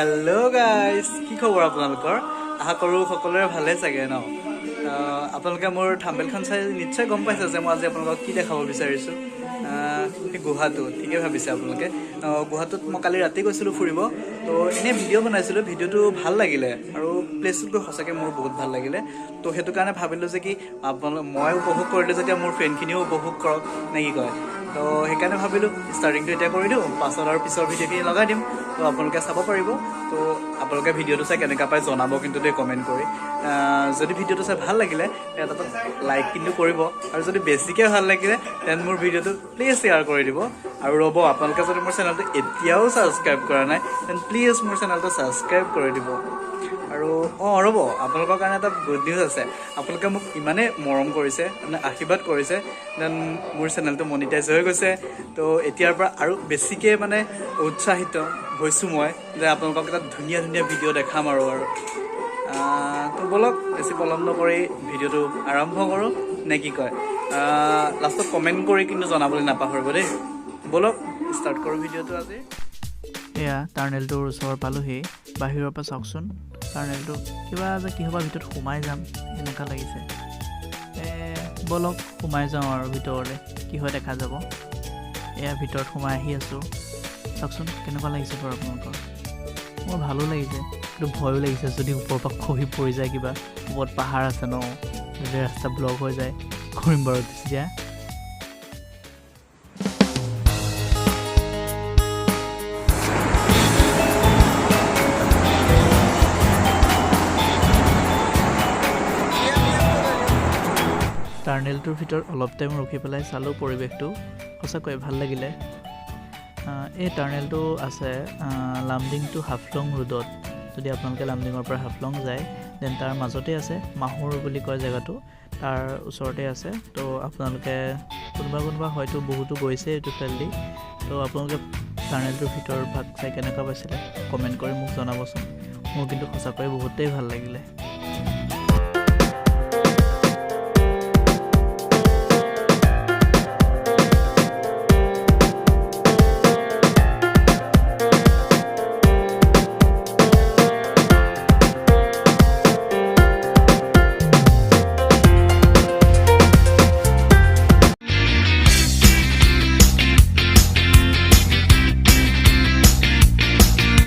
Hello' guys, কি খবৰ আপোনালোকৰ? আশা কৰোঁ সকলোৰে ভালে চাগে ন। আপোনালোকে মোৰ থাম্বনেইলখন চাই নিশ্চয় গম পাইছে যে মই আজি আপোনালোকক কি দেখাব বিচাৰিছোঁ। সেই গুহাটো ঠিকে ভাবিছে আপোনালোকে। গুহাটোত মই কালি ৰাতি গৈছিলোঁ ফুৰিব। তো এনেই ভিডিঅ' বনাইছিলোঁ, ভিডিঅ'টো ভাল লাগিলে আৰু প্লেচটোত গৈ সঁচাকৈ মোৰ বহুত ভাল লাগিলে। তো সেইটো কাৰণে ভাবিলোঁ যে কি আপোনালোক মই উপভোগ কৰিলোঁ যেতিয়া মোৰ ফ্ৰেণ্ডখিনিও উপভোগ কৰক নে কি কয়। তো সেইকাৰণে ভাবিলোঁ ষ্টাৰ্টিংটো এতিয়া কৰি দিওঁ, পাছত আৰু পিছৰ ভিডিঅ'খিনি লগাই দিম, তো আপোনালোকে চাব পাৰিব। তো আপোনালোকে ভিডিঅ'টো চাই কেনেকুৱা পায় জনাব কিন্তু দেই কমেণ্ট কৰি। যদি ভিডিঅ'টো চাই ভাল লাগিলে এটা লাইক কিন্তু কৰিব, আৰু যদি বেছিকৈ ভাল লাগিলে তেন মোৰ ভিডিঅ'টো প্লিজ শ্বেয়াৰ কৰি দিব। আৰু ৰ'ব, আপোনালোকে যদি মোৰ চেনেলটো এতিয়াও ছাবস্ক্ৰাইব কৰা নাই তেন প্লিজ মোৰ চেনেলটো ছাবস্ক্ৰাইব কৰি দিব। আৰু ৰ'ব, আপোনালোকৰ কাৰণে এটা গুড নিউজ আছে। আপোনালোকে মোক ইমানেই মৰম কৰিছে, মানে আশীৰ্বাদ কৰিছে, then মোৰ চেনেলটো মনিটাইজ হৈ গৈছে। তো এতিয়াৰ পৰা আৰু বেছিকৈ মানে উৎসাহিত হৈছোঁ মই যে আপোনালোকক এটা ধুনীয়া ধুনীয়া ভিডিঅ' দেখাম। আৰু আৰু তো ব'লক, বেছি পলম নকৰি ভিডিঅ'টো আৰম্ভ কৰোঁ নে কি কয়। লাষ্টত কমেণ্ট কৰি কিন্তু জনাবলৈ নাপাহৰিব দেই। ব'লক ষ্টাৰ্ট কৰোঁ ভিডিঅ'টো আজি। এয়া টাৰ্নেলটোৰ ওচৰ পালোহি। বাহিৰৰ পৰা চাওকচোন টাৰ্নেলটো, কিবা যে কিহৰ ভিতৰত সোমাই যাম এনেকুৱা লাগিছে। ব'লক সোমাই যাওঁ আৰু ভিতৰলৈ, কি হয় দেখা যাব। এয়া ভিতৰত সোমাই আহি আছোঁ। চাওকচোন কেনেকুৱা লাগিছে বাৰু আপোনালোকৰ? মোৰ ভালো লাগিছে, কিন্তু ভয়ো লাগিছে যদি ওপৰৰ পৰা খহি পৰি যায় কিবা। ওপৰত পাহাৰ আছে ন, যদি ৰাস্তা ব্লক হৈ যায় কি কৰিম বাৰু তেতিয়া। টাৰ্নেলটোৰ ভিতৰত অলপ টাইম ৰখি পেলাই চালোঁ পৰিৱেশটো, সঁচাকৈ ভাল লাগিলে। এই টাৰ্নেলটো আছে লামডিং টু হাফলং ৰোডত। যদি আপোনালোকে লামডিঙৰ পৰা হাফলং যায় then তাৰ মাজতে আছে, মাহুৰ বুলি কয় জেগাটো, তাৰ ওচৰতে আছে। তো আপোনালোকে কোনোবা কোনোবা হয়তো বহুতো গৈছে এইটো ফালেদি। তো আপোনালোকে টাৰ্নেলটোৰ ভিতৰৰ ভাগ চাই কেনেকুৱা পাইছিলে কমেণ্ট কৰি মোক জনাবচোন। মোৰ কিন্তু সঁচাকৈয়ে বহুতেই ভাল লাগিলে।